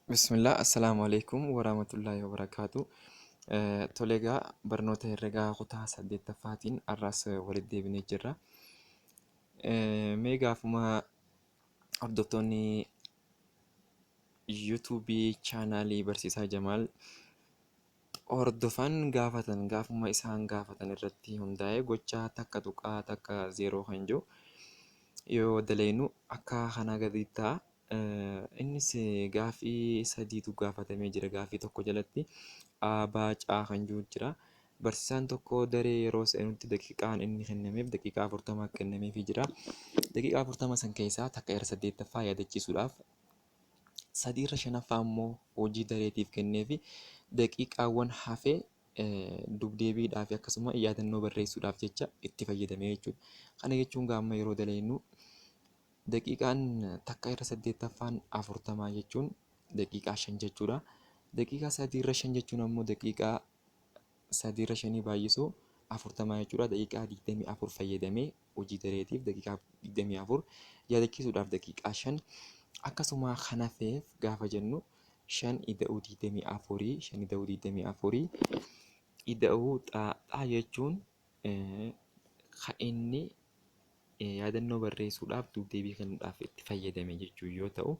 Bismillah, Assalaamu alaikum warahmatullaahi wabarakaatu. Tole egaa barnoota herregaa kutaa 8ffaatiin har'as walitti deebinee jirra. Mee gaafuma hordoftoonni yuutuubii chaanaalii Barsiisaa Jamaal hordofan gaafatan gaafuma isaan gaafatan irratti hundaa'ee gocha 1.10 kan jiru yoo daleynu akka kanaa gadii ta'a. Innis gaaffii sadiitu gaafatamee jira. Gaaffii tokko jalatti A, B, C kan jiru jira. Barsiisaan tokko daree yeroo seenutti daqiiqaan inni kennameef daqiiqaa 40 kennameefii jira. Daqiiqaa 40 san keessaa takka irra saddeettaffaa yaadachiisuudhaaf sadii irra shanaffaa immoo hojii dareetiif kenneefi daqiiqaawwan hafe dubdeebiidhaa fi akkasuma yaadannoo barreessuudhaaf jecha itti fayyadame jechuudha. Kana jechuun gaamma yeroo daleynu daqiiqaan takka irra saddeettaffaan afurtamaa jechuun daqiiqaa 5 jechuudha. Daqiiqaa sadii irra 5 jechuun ammoo daqiiqaa sadii irra shanii baay'isuu afurtamaa jechuudha. Daqiiqaa 24 fayyadamee hojii dareetiif daqiiqaa 24 yaadachiisuudhaaf daqiiqaa 5 akkasuma kan hafeef gaafa jennu 5 ida'uu 24 5 ida'uu 24 ida'uu xaa xaa jechuun kan inni yaadannoo barreessuudhaaf duubdeebii kennuudhaaf itti fayyadame jechuu yoo ta'u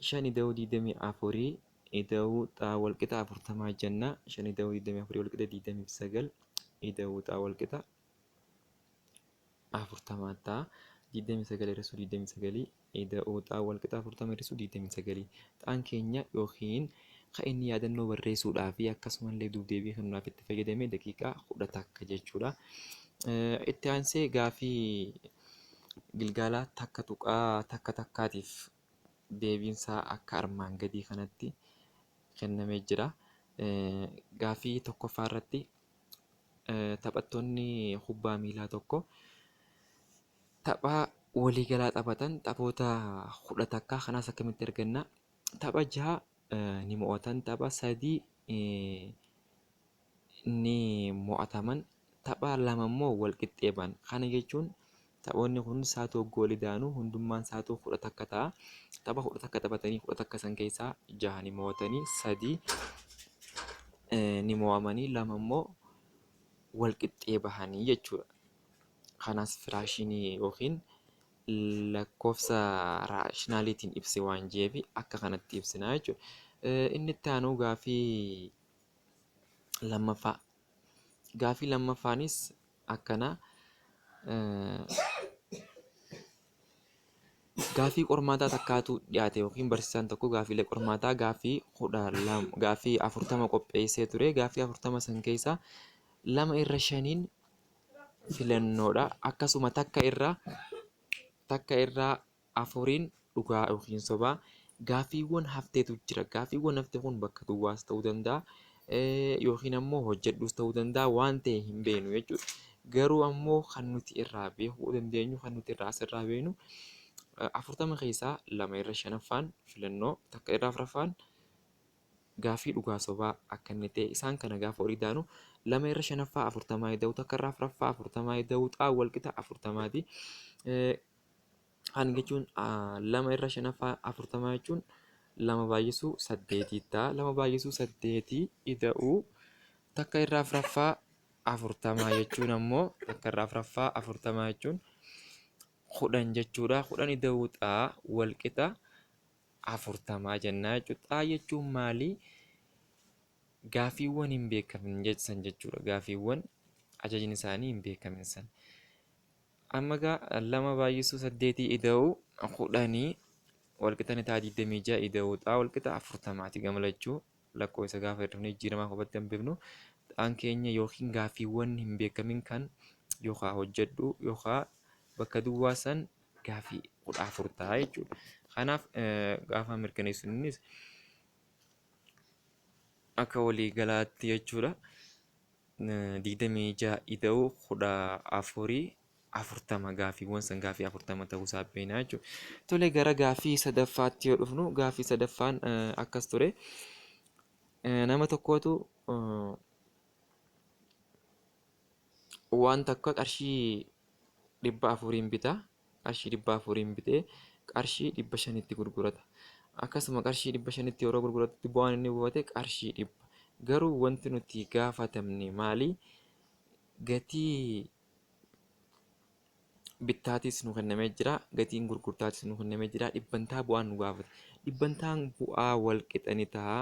5 ida'uu 24 ida'uu xaa walqixa 40 jenna. 5 ida'uu 24 walqixa 29 ida'uu xaa walqixa 40 ta'a. 29 hir'isuu 29 ida'uu xaa walqixa 40 hir'isuu 29. Xaan keenya yookiin kan inni yaadannoo barreessuudhaa fi akkasumallee duubdeebii kennuudhaaf itti fayyadame daqiiqaa 11 jechuudha. Itti aansee gaafii gilgaalaa 1.11tiif deebiinsaa akka armaan gadii kanatti kennamee jira. Gaaffii tokkoffaa irratti taphattoonni kubbaa miilaa tokko tapha waliigalaa taphatan taphoota 11 kanaas akkamitti arganna? Tapha 6 ni mo'atan, tapha 3 ni mo'ataman, tapha 2 immoo wal qixxee ba'an. Kana jechuun taphoonni kun sa'aatii hogguu wal idaanu hundummaan sa'aatuu 11 ta'a. Tapha 11 taphatanii 11 san keessaa 6 ni mo'atanii 3 ni mo'amanii 2 immoo wal qixxee bahanii jechuudha. Kanas firaashinii yookiin lakkoofsa raashinaaliitiin ibsi waan jeef akka kanatti ibsina jechuudha. Inni itti aanu gaaffii lammaffaa. Gaaffii lammaffaanis akkana. Gaaffii qormaataa takkaatu dhiyaate yookiin barsiisaan tokko gaaffiilee qormaataa gaaffii 12 gaaffii 40 qopheessee ture. Gaaffii 40 san keessaa 2 irra 5n filannoodha. Akkasuma takka irra 4n dhugaa yookiin sobaa. Gaaffiiwwan hafteetu jira. Gaaffiiwwan hafte kun bakka duwwaas ta'uu danda'a yookiin ammoo hojjedhuus ta'uu danda'a waan ta'e hin beeknu jechuudha. Garuu ammoo kan nuti irraa beekuu dandeenyu kan nuti irraa asirraa beeknu 40 keessaa 2 irra shanaffaan filannoo takka irra afraffaan gaaffii dhugaa sobaa akka inni ta'e isaan kana gaafa olii daanu 2 irra shanaffaa afurtamaa ida'u takka irra afraffaa afurtamaa ida'u xaa walqixa afurtamaati. Kan jechuun 2 irra shanaffaa afurtamaa jechuun 2 baay'isuu saddeetii ta'a. 2 baay'isuu saddeetii ida'uu takka irra afraffaa afurtamaa jechuun ammoo takka irra afraffaa afurtamaa jechuun 10 jechuudha. 10 ida'uu xaa walqixa afurtamaa jennaa jechuudha. Xaa jechuun maali? Gaaffiiwwan hin beekamin san jechuudha. Gaaffiiwwan ajajni isaanii hin beekamin san. Amma egaa 2 baay'isuu saddeetii ida'uu kudhanii walqixa ni ta'a 26 ida'uu xaa walqixa afurtamaati gama lachuu lakkoofsa gaafa hir'ifnee jijjiiramaa kophaatti hambifnu xaan keenya yookiin gaaffiiwwan hin beekamin kan yookaan hojjedhu yookaan bakka duwwaa san gaaffii 14 ta'a jechuudha. Kanaaf gaafa mirkaneessinu innis akka waliigalaatti jechuudha. 26 ida'uu 14 40 gaaffiiwwan san gaaffii 40 ta'uu isaa beekna jechuudha. Tole gara gaaffii sadaffaatti yoo dhufnu gaaffii sadaffaan akkas ture. Nama tokkootu waan takka qarshii 400n bita. Qarshii 400n bitee qarshii 500tti gurgurata. Akkasuma qarshii 500tti yeroo gurguratutti bu'aan inni buufate qarshii 100. Garuu wanti nuti gaafatamne maali? Gatii bittaatis nu kennamee jira, gatiin gurgurtaatis nu kennamee jira, dhibbantaa bu'aan nu gaafate. Dhibbantaan bu'aa wal qixa ni ta'a.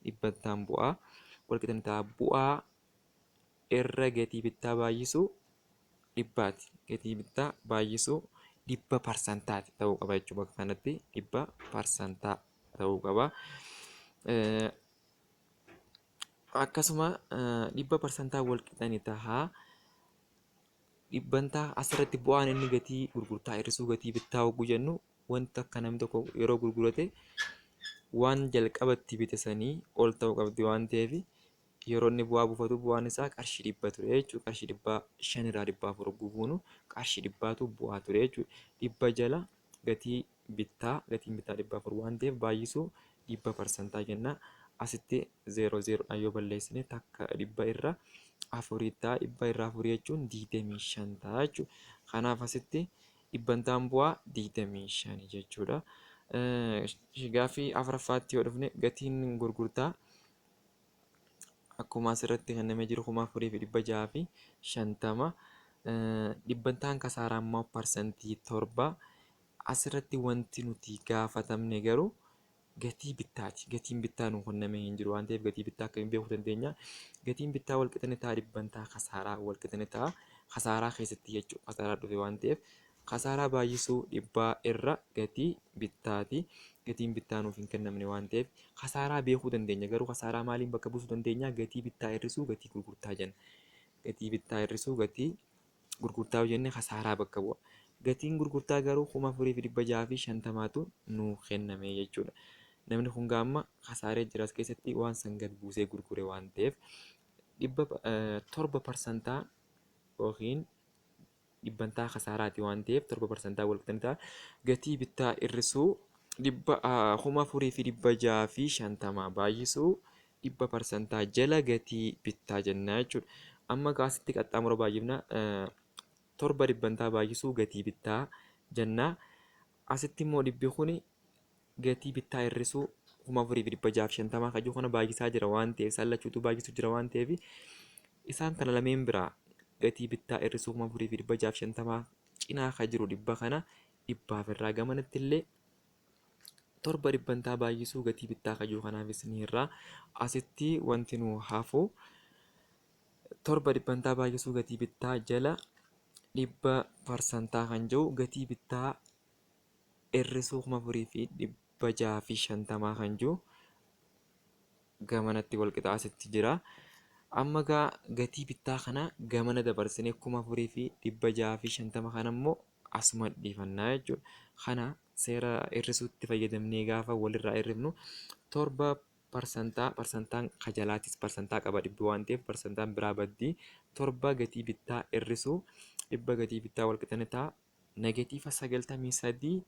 Dhibbantaan bu'aa wal qixa ni ta'a. Bu'aa irra gatii bittaa baay'isuu dhibbaati. Gatii bittaa baay'isuu dhibba parsantaati ta'uu qaba jechuudha. Bakka kanatti 100% ta'uu qaba. Akkasuma 100% wal qixa ni ta'a. Dhibbantaa asirratti bu'aan inni gatii gurgurtaa hir'isuu gatii bittaa hogguu jennu wanta akka namni tokko yeroo gurgurate waan jalqabatti bite sanii ol ta'uu qabdi waan ta'eef yeroo inni bu'aa buufatu bu'aan isaa qarshii 100 ture jechuudha. Qarshii 500 irraa 400 hogguu buunu qarshii 100tu bu'aa ture jechuudha. 100 jala gatii bittaa gatiin bittaa 400 waan ta'eef baay'isuu 100% jenna. Asitti 0 0dhaan yoo balleessine takka dhibba irra afurii ta'a. Dhibba irra afurii jechuun 25 ta'a jechuudha. Kanaaf asitti dhibbantaan bu'aa 25 jechuudha. Gaaffii afuraffaatti yoo dhufne gatiin gurgurtaa akkuma asirratti kennamee jiru 4650, dhibbantaan kasaaraa immoo 7%. Asirratti wanti nuti gaafatamne garuu gatii bittaati. Gatiin bittaa nu kennamee hin jiru waan ta'eef gatii bittaa akkamiin beekuu dandeenya? Gatiin bittaa wal qixa ni ta'a dhibbantaa kasaaraa wal qixa ni ta'a. Kasaaraa keessatti jechuudha. Kasaaraa dhufe waan ta'eef kasaaraa baay'isuu dhibbaa irra gatii bittaati. Gatiin bittaa nuuf hin kennamne waan ta'eef kasaaraa beekuu dandeenya. Garuu kasaaraa maaliin bakka buusuu dandeenya? Gatii bittaa hir'isuu gatii gurgurtaa jenna. Gatii bittaa hir'isuu gatii gurgurtaa yoo jenne kasaaraa bakka bu'a. Gatiin gurgurtaa garuu 4650tu nuu kenname jechuudha. Namni kun gaamma kasaaree jira as keessatti waan san gad buusee gurgure waan ta'eef 7% yookiin dhibbantaa kasaaraati waan ta'eef 7% wal qixa ni ta'a. Gatii bittaa hir'isuu 4650 baay'isuu 100% jala gatii bittaa jenna jechuudha. Amma asitti qaxxaamura baay'ifna 7 dhibbantaa baay'isuu gatii bittaa jenna. Asitti immoo dhibbi kun gatii bittaa hir'isuu 4650 kan jiru kana baay'isaa jira waan ta'eef isaan lachuutu baay'isu jira waan ta'eef isaan kana lameen biraa gatii bittaa hir'isuu 4650 cinaa kan jiru dhibba kana dhibbaaf irraa gamanatti illee 7 dhibbantaa baay'isuu gatii bittaa kan jiru kanaafis ni hirraa. Asitti wanti nu hafu 7 dhibbantaa baay'isuu gatii bittaa jala 100% kan jiru gatii bittaa hir'isuu 4650 kan jiru gamanatti wal qixa asitti jira. Amma gaa gatii bittaa kana gamana dabarsinee 4650 kana immoo asuma dhiifannaa jechuudha. Kana seera hir'isuutti fayyadamnee gaafa walirraa hir'ifnu 7 parsantaa parsantaan kajalaatis parsantaa qaba dhibbi waan ta'eef parsantaan biraa baddii 7 gatii bittaa hir'isuu 100 gatii bittaa wal qixa ni ta'a. Negatiifa 93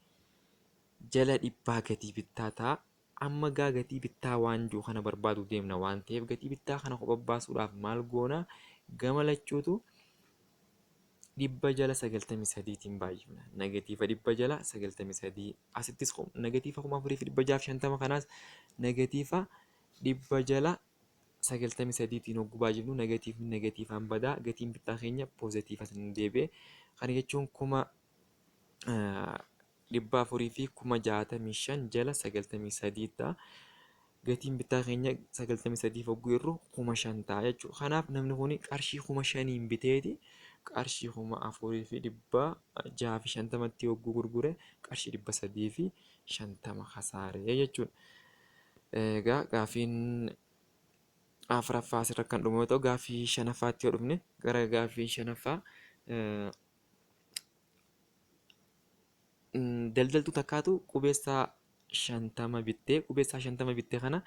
jala dhibbaa gatii bittaa ta'a. Amma gaa gatii bittaa waan jiru kana barbaaduu deemna waan ta'eef gatii bittaa kana kopha baasuudhaaf maal goona? Gama lachuutu dhibba jala 93tiin baay'ifna. Negatiifa dhibba jala 93 asittis negatiifa 4650 kanaas negatiifa dhibba jala 93tiin hogguu baay'ifnu negatiifni negatiifaan badaa gatiin bittaa keenya poozitiifa nu deebi'e. Kana jechuun 465,000 jala 93 ta'a. Gatiin bittaa keenya 93 hogguu irru 5,000 ta'a jechuudha. Kanaaf namni kun qarshii 5,000 biteeti qarshii 4650tti hogguu gurgure qarshii 350 kasaaree jechuudha. Egaa gaaffiin afuraffaa asirra kan dhumu yoo ta'u gaaffii shanaffaatti yoo dhufne gara gaaffii shanaffaa daldaltuu takkaatu qubeessaa 50 bittee qubeessaa 50 bittee kana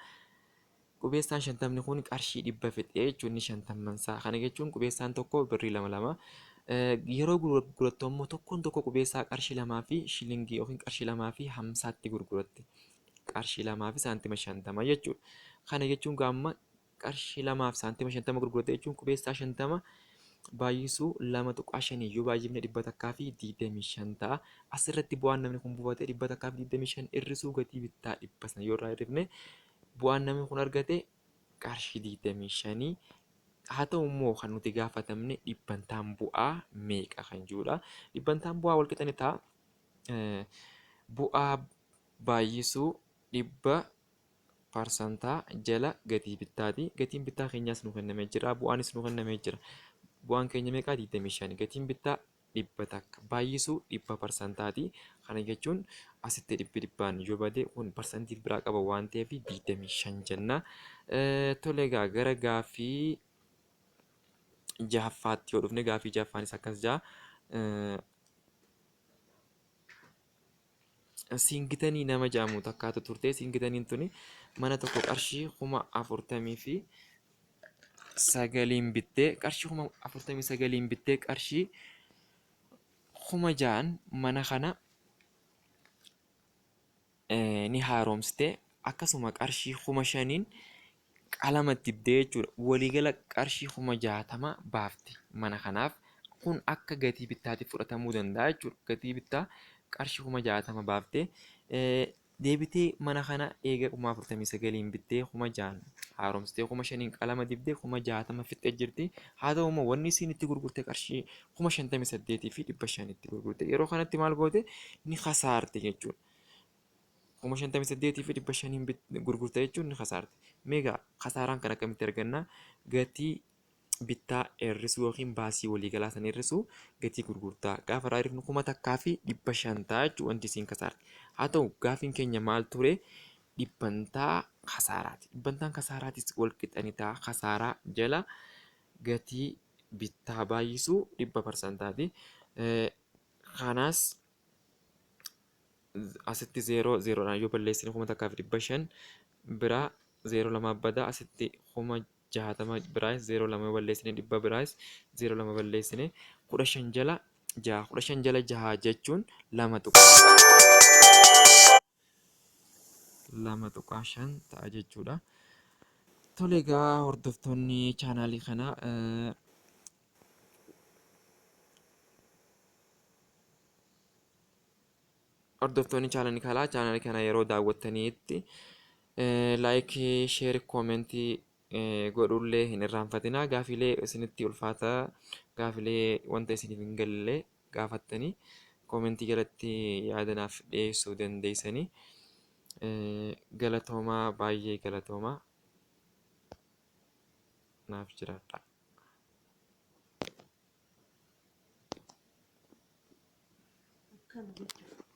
qubeessaan shantamni kun qarshii 100 fixee jechuun inni shantammansaa kana jechuun qubeessaan tokko birrii lama lama yeroo gurgurattu ammoo tokkoon tokko qubeessaa qarshii lamaa fi shilingii yookiin qarshii lamaa fi hamsaatti gurguratte qarshii lamaa fi saantima 50 jechuudha. Kana jechuun gaamma qarshii lamaa fi saantima 50 gurguratte jechuun qubeessaa 50 Baay'isuu 2.5 yoo baay'ifne 125 ta'a. Asirratti bu'aan namni kun buufate 125 hir'isuu gatii bittaa 100 sana yoo irraa hir'ifne bu'aan namni kun argate qarshii 25. Haa ta'u immoo kan nuti gaafatamne dhibbantaan bu'aa meeqa kan jirudha. Dhibbantaan bu'aa walqixa ni ta'a. Bu'aa baay'isuu 100% jala gatii bittaati. Gatiin bittaa keenyaas nu kennamee jira. Bu'aanis nu kennamee jira. Bu'aan keenya meeqa? 25. Gatiin bittaa 100 baay'isuu 100%. Kana jechuun asitti dhibbi dhibbaan yoo bade kun parsantii biraa qaba waan ta'eef 25 jenna. Tole egaa gara gaaffii jahaffaatti yoo dhufne gaaffii jahaffaanis akkas jaha. Siingitanii nama jedhamu takkaatu turte. Siingitaniin tuni mana tokko qarshii 49,000 bittee qarshii 49,000 bittee qarshii 6,000 mana kana ni haaromsite. Akkasuma qarshii 5,000 qalama dibdee jechuudha. Waliigala qarshii 60,000 baafte mana kanaaf. Kun akka gatii bittaatti fudhatamuu danda'a jechuudha. Gatii bittaa qarshii 60,000 baaftee deebitee mana kana eega 49,000 bittee 6,000 haaromsitee 5,000 qalama dibdee 60,000 fixxee jirti. Haa ta'u immoo wanni isiin itti gurgurte qarshii 58,500 itti gurgurte. Yeroo kanatti maal goote? Ni kasaarte jechuudha. 58,500 gurgurte jechuun ni kasaarte. Meegaa kasaaraan kan akkamitti arganna? Gatii bittaa hir'isuu yookiin baasii waliigalaa san hir'isuu gatii gurgurtaa gaafa irraa hir'ifnu 1,500 ta'a jechuudha wanti isiin kasaarte. Haa ta'u gaafiin keenya maal ture? Dhibbantaa kasaaraati. Dhibbantaan kasaaraatis wal qixa ni ta'a. Kasaaraa jala gatii bittaa baay'isuu 100%. Kanaas asitti 0 0dhaan yoo balleessine 1,500 biraa 0 2 badaa asitti 60,000 biraayis 0 2 yoo balleessine 100 biraayis 0 2 balleessine 15 jala 6 15 jala 6 jechuun 2.5 ta'a jechuudha. Tole egaa hordoftoonni chaanaalii kanaa hordoftoonni chaanaalii kanaa chaanaalii kana yeroo daawwattaniitti laayikii, sheer, koomentii godhuullee hin irraanfatinaa. Gaafiilee isinitti ulfaata gaafiilee wanta isiniif hin galle gaafattanii koomentii jalatti yaadanaaf dhiyeessuu dandeessanii. Galatoomaa, baay'ee galatoomaa, naaf jiraadha. Akkana jechuudha.